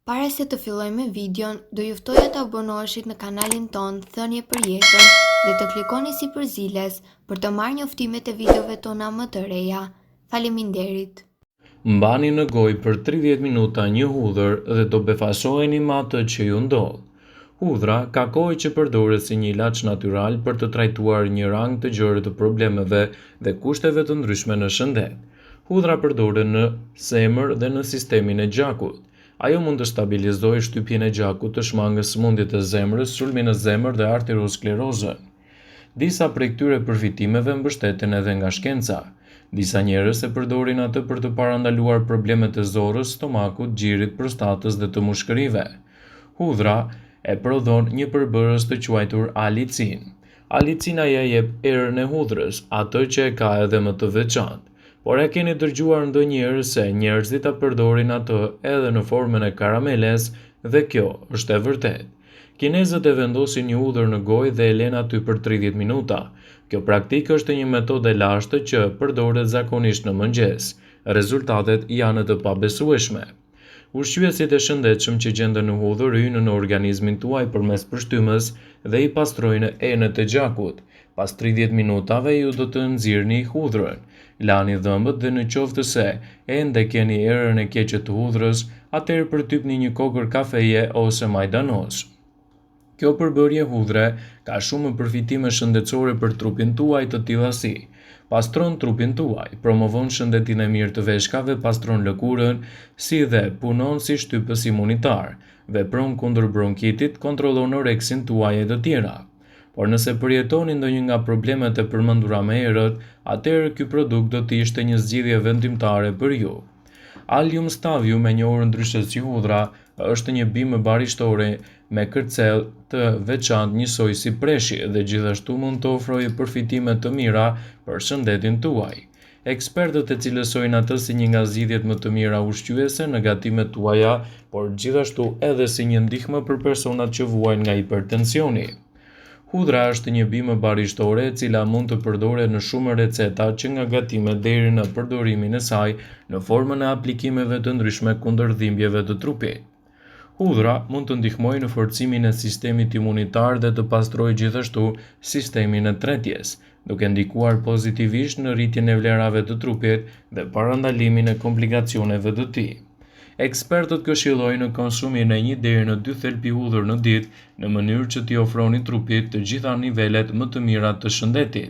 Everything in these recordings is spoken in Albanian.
Para se të fillojmë me videon, do ju ftoja të abonoheshit në kanalin tonë Thënie për Jetën dhe të klikoni sipër ziles për të marrë njoftimet e videove tona më të reja. Faleminderit! Mbani në gojë për 30 minuta një hudhër dhe do befasoheni me atë që ju ndodh. Hudhra ka kohë që përdoret si një ilaç natyral për të trajtuar një rang të gjerë të problemeve dhe kushteve të ndryshme në shëndet. Hudhra përdoret në zemër dhe në sistemin e gjakut. Ajo mund të stabilizojë shtypjen e gjakut, të shmangë sëmundjet e zemrës, sulmin në zemër dhe arteriosklerozën. Disa prej këtyre përfitimeve mbështeten edhe nga shkenca. Disa njerëz e përdorin atë për të parandaluar problemet e zorrës, stomakut, gjirit, prostatës dhe të mushkërive. Hudhra e prodhon një përbërës të quajtur alicinë. Alicina ia jep erën e hudhrës, atë që e ka edhe më të veçantë. Por e keni dëgjuar ndonjëherë se njerëzit ta përdorin atë edhe në formën e karameles dhe kjo është e vërtetë. Kinezët e vendosin një hudhër në gojë dhe e lenë aty për 30 minuta. Kjo praktikë është një metodë e lashtë që përdoret zakonisht në mëngjes. Rezultatet janë të pabesueshme. Ushqyesit e shëndetshëm që gjenden në hudhër hyjnë në organizmin tuaj përmes pështymës dhe i pastrojnë enët e gjakut. Pas 30 minutave ju do të nxirrni hudhrën. Lani dhëmbët dhe në qoftë se ende keni erën e keqe të hudhrës, atëherë përtypni një kokërr kafeje ose majdanoz. Kjo përbërje hudhre ka shumë përfitime shëndetësore për trupin tuaj të tilla si: pastron trupin tuaj, promovon shëndetin e mirë të veshkave, pastron lëkurën, si dhe punon si shtypës imunitar, vepron kundër bronkitit, kontrollon oreksin tuaj e të tjera. Por nëse përjetoni ndonjë nga problemet e përmendura më herët, atëherë ky produkt do të ishte një zgjidhje vendimtare për ju. Allium sativum, e njohur ndryshe si hudhra, është një bimë barishtore me kërcell të veçantë njësoj si preshi dhe gjithashtu mund të ofrojë përfitime të mira për shëndetin tuaj. Ekspertët e cilësojnë atë si një nga zgjidhjet më të mira ushqyese në gatimet tuaja, por gjithashtu edhe si një ndihmë për personat që vuajnë nga hipertensioni. Hudhra është një bimë barishtore e cila mund të përdoret në shumë receta që nga gatimet deri në përdorimin e saj në formën e aplikimeve të ndryshme kundër dhimbjeve të trupit. Hudhra mund të ndihmojë në forcimin e sistemit imunitar dhe të pastrojë gjithashtu sistemin e tretjes, duke ndikuar pozitivisht në rritjen e vlerave të trupit dhe parandalimin e komplikacioneve të tij. Ekspertët këshillojnë konsumin e një deri në dy thelpi hudhër në ditë në mënyrë që t'i ofroni trupit të gjitha nivelet më të mira të shëndetit.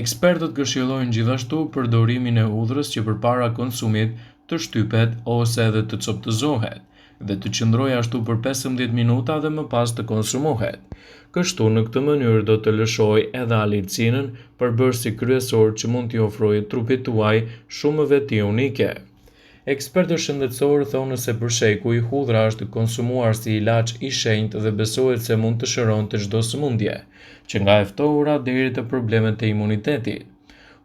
Ekspertët këshillojnë gjithashtu përdorimin e hudhrës që përpara konsumit të shtypet ose edhe të copëzohet dhe të qëndrojë ashtu për 15 minuta dhe më pas të konsumohet. Kështu në këtë mënyrë do të lëshojë edhe alicinën, përbërësi kryesor që mund t'i ofrojë trupit tuaj shumë veti unike. Ekspertët shëndetësorë thonë se për shekuj hudhra është konsumuar si ilaç i shenjtë dhe besohet se mund të shëronte çdo sëmundje, që nga e ftohura deri te problemet e imunitetit.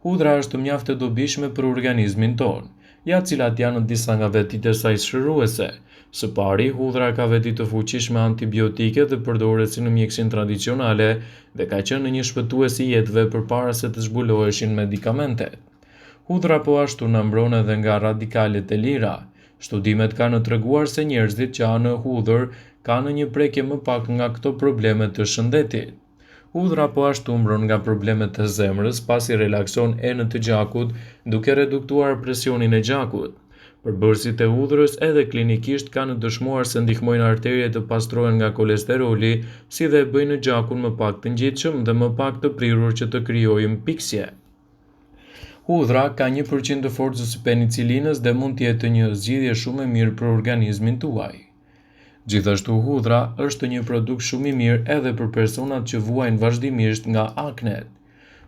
Hudhra është mjaft e dobishme për organizmin tonë. Ja cilat janë disa nga vetitë e saj shëruese. Së pari, hudhra ka veti të fuqishme antibiotike dhe përdoret si në mjekësinë tradicionale dhe ka qenë një shpëtues i jetëve përpara se të zbuloheshin medikamentet. Hudhra po ashtu na mbron edhe nga radikalet e lira. Studimet kanë treguar se njerëzit që hanë hudhër kanë një prekje më pak nga këto probleme të shëndetit. Hudhra po ashtu mbron nga problemet e zemrës pasi relakson enët e gjakut duke reduktuar presionin e gjakut. Përbërësit e hudhrës edhe klinikisht kanë dëshmuar se ndihmojnë arteriet të pastrohen nga kolesteroli, si dhe e bëjnë gjakun më pak të ngjitshëm dhe më pak të prirur që të krijojë mpiksje. Hudhra ka 1% të forcës së penicilinës dhe mund të jetë një zgjidhje shumë e mirë për organizmin tuaj. Gjithashtu hudhra është një produkt shumë i mirë edhe për personat që vuajnë vazhdimisht nga aknet.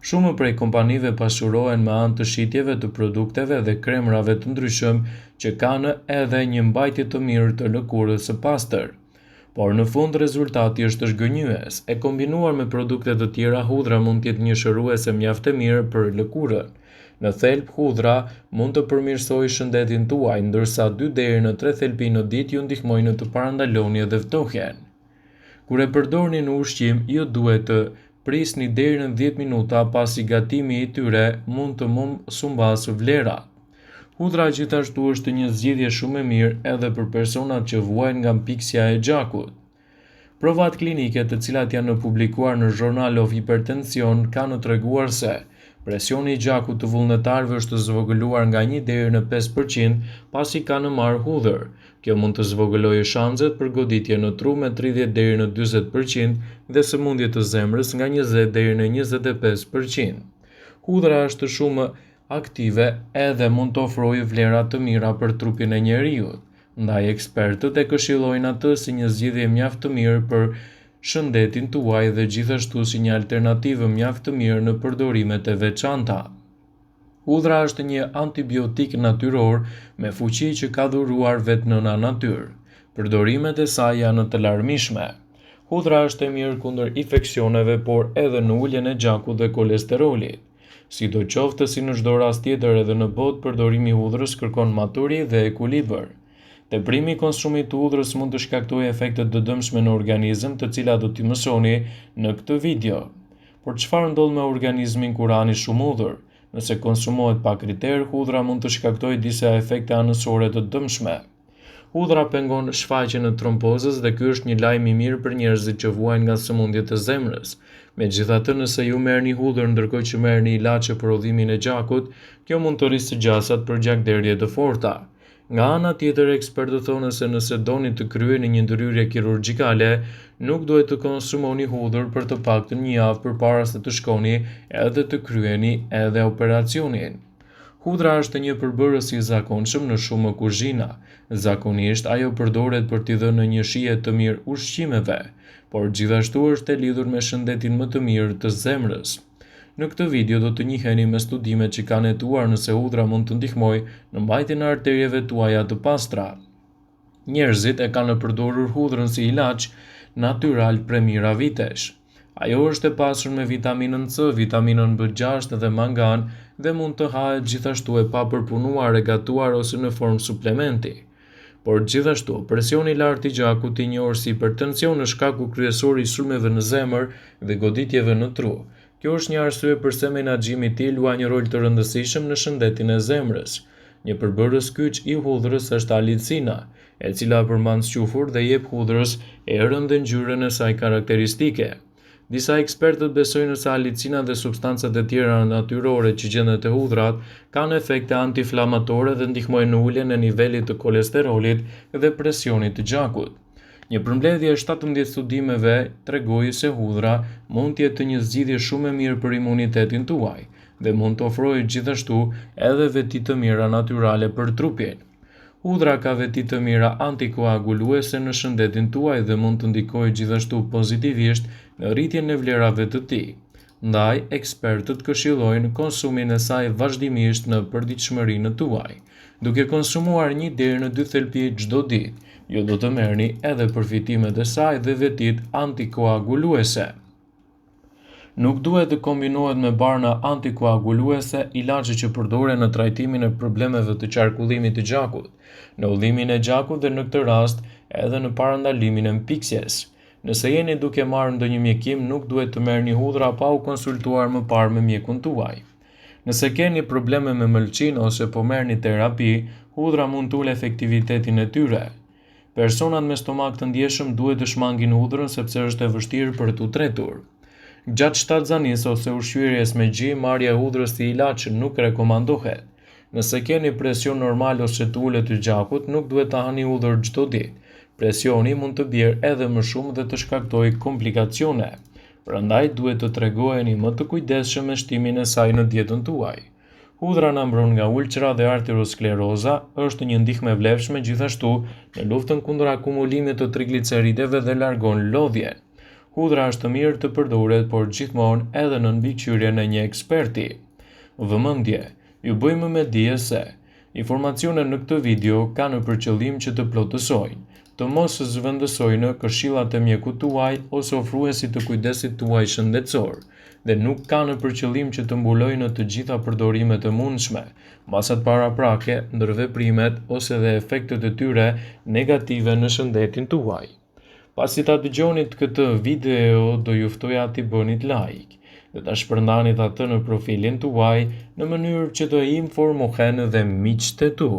Shumë prej kompanive pasurohen me anë të shitjeve të produkteve dhe kremrave të ndryshëm që kanë edhe një mbajtje të mirë të lëkurës së pastër. Por në fund rezultati është zhgënjyes. E kombinuar me produkte të tjera, hudhra mund të jetë një shëruese mjaft e mirë për lëkurën. Në thelb, hudhra mund të përmirësojë shëndetin tuaj, ndërsa 2 deri në 3 thelpi në ditë ju ndihmojnë të parandaloni edhe ftohjen. Kur e përdorni në ushqim, ju duhet të prisni deri në 10 minuta pasi gatimi i tyre mund të mos humbasë vlerat. Hudhra gjithashtu është një zgjidhje shumë e mirë edhe për personat që vuajnë nga mpiksja e gjakut. Provat klinike të cilat janë publikuar në Journal of Hypertension kanë treguar se presioni i gjakut të vullnetarëve është zvogëluar nga një deri në 5% pasi kanë marrë hudhër. Kjo mund të zvogëlojë shanset për goditje në tru me 30 deri në 40% dhe sëmundje të zemrës nga 20 deri në 25%. Hudhra është shumë aktive edhe mund të ofrojë vlera të mira për trupin e njeriut, ndaj ekspertët e këshillojnë atë si një zgjidhje mjaft të mirë për shëndetin tuaj dhe gjithashtu si një alternativë mjaft të mirë në përdorimet e veçanta. Hudhra është një antibiotik natyror me fuqi që ka dhuruar vetë nëna natyrë. Përdorimet e saj janë të larmishme. Hudhra është e mirë kundër infeksioneve, por edhe në uljen e gjakut dhe kolesterolit. Sidoqoftë, si në çdo rast tjetër edhe në botë, përdorimi i hudhrës kërkon maturi dhe ekuilibër. Teprimi i konsumit të hudhrës mund të shkaktojë efekte të dëmshme në organizëm, të cilat do t'i mësoni në këtë video. Por çfarë ndodh me organizmin kur hani shumë hudhër? Nëse konsumohet pa kriter, hudhra mund të shkaktojë disa efekte anësore të dëmshme. Hudhra pengon shfaqjen e trombozës dhe ky është një lajm i mirë për njerëzit që vuajnë nga sëmundje të zemrës. Megjithatë, nëse ju merrni hudhër ndërkohë që merrni ilaçe për hudhimin e gjakut, kjo mund të rrisë gjasat për gjakderdhje të forta. Nga ana tjetër, ekspertët thonë se nëse doni të kryeni një ndërhyrje kirurgjikale, nuk duhet të konsumoni hudhër për të paktën një javë përpara se të shkoni edhe të kryeni edhe operacionin. Hudhra është një përbërës i zakonshëm në shumë kuzhina. Zakonisht ajo përdoret për t'i dhënë një shije të mirë ushqimeve, por gjithashtu është e lidhur me shëndetin më të mirë të zemrës. Në këtë video do të njiheni me studimet që kanë hetuar nëse hudhra mund të ndihmojë në mbajtjen e arterieve tuaja të pastra. Njerëzit e kanë përdorur hudhrën si ilaç natyral prej mijëra vitesh. Ajo është e pasur me vitaminën C, vitaminën B6 dhe mangan dhe mund të hahet gjithashtu e papërpunuar, e gatuar ose në formë suplementi. Por gjithashtu, presioni i lartë i gjakut i njohur si hipertension është shkaku kryesor i sulmeve në zemër dhe goditjeve në tru. Kjo është një arsye përse menaxhimi i tij luan një rol të rëndësishëm në shëndetin e zemrës. Një përbërës kyç i hudhrës është alicina, e cila përmban squfur dhe i jep hudhrës erën dhe ngjyrën e saj karakteristike. Disa ekspertët besojnë se alicina dhe substancat e tjera natyrore që gjenden te hudhrat kanë efekte antiinflamatore dhe ndihmojnë në uljen e nivelit të kolesterolit dhe presionit të gjakut. Një përmbledhje e 17 studimeve tregoi se hudhra mund të jetë një zgjidhje shumë e mirë për imunitetin tuaj dhe mund të ofrojë gjithashtu edhe veti të mira natyrale për trupin. Hudhra ka veti të mira antikoaguluese në shëndetin tuaj dhe mund të ndikojë gjithashtu pozitivisht në rritjen e vlerave të tij. Ndaj, ekspertët këshillojnë konsumin e saj vazhdimisht në përditshmërinë tuaj. Duke konsumuar një deri në dy thelpi çdo ditë, ju do të merrni edhe përfitimet e saj dhe vetitë antikoaguluese. Nuk duhet të kombinohet me barna antikoaguluese, ilaçe që përdoren në trajtimin e problemeve të qarkullimit të gjakut, në hudhimin e gjakut dhe në këtë rast edhe në parandalimin e mpiksjes. Nëse jeni duke marrë ndonjë mjekim, nuk duhet të merrni hudhra pa u konsultuar më parë me mjekun tuaj. Nëse keni probleme me mëlçinë ose po merrni terapi, hudhra mund të ulë efektivitetin e tyre. Personat me stomak të ndjeshëm duhet të shmangin hudhrën sepse është e vështirë për t'u tretur. Gjatë shtatzanisë ose ushqyerjes me gji, marrja e hudhrës si ilaç nuk rekomandohet. Nëse keni presion normal ose të ulët të gjakut, nuk duhet të hani hudhër çdo ditë. Presioni mund të bjerë edhe më shumë dhe të shkaktojë komplikacione. Prandaj duhet të tregoheni më të kujdesshëm me shtimin e saj në dietën tuaj. Hudhra na mbron nga ulçera dhe arterioskleroza, është një ndihmë e vlefshme gjithashtu në luftën kundër akumulimit të triglicerideve dhe largon lodhjen. Hudhra është mirë të përdoret, por gjithmonë edhe nën mbikëqyrjen e një eksperti. Vëmendje! Ju bëjmë me dije se, informacionet në këtë video kanë për qëllim që të plotësojnë, të mos zëvendësojnë këshillat e mjekut tuaj ose ofruesit të kujdesit tuaj shëndetësor dhe nuk kanë për qëllim që të mbulojnë të gjitha përdorimet e mundshme, masat paraprake, ndërveprimet ose dhe efektet e tyre negative në shëndetin tuaj. Pasi ta dëgjonit këtë video, do ju ftoja t'i bënit like. dhe ta shpërndanit atë në profilin tuaj në mënyrë që të informohen dhe miqtë e tu.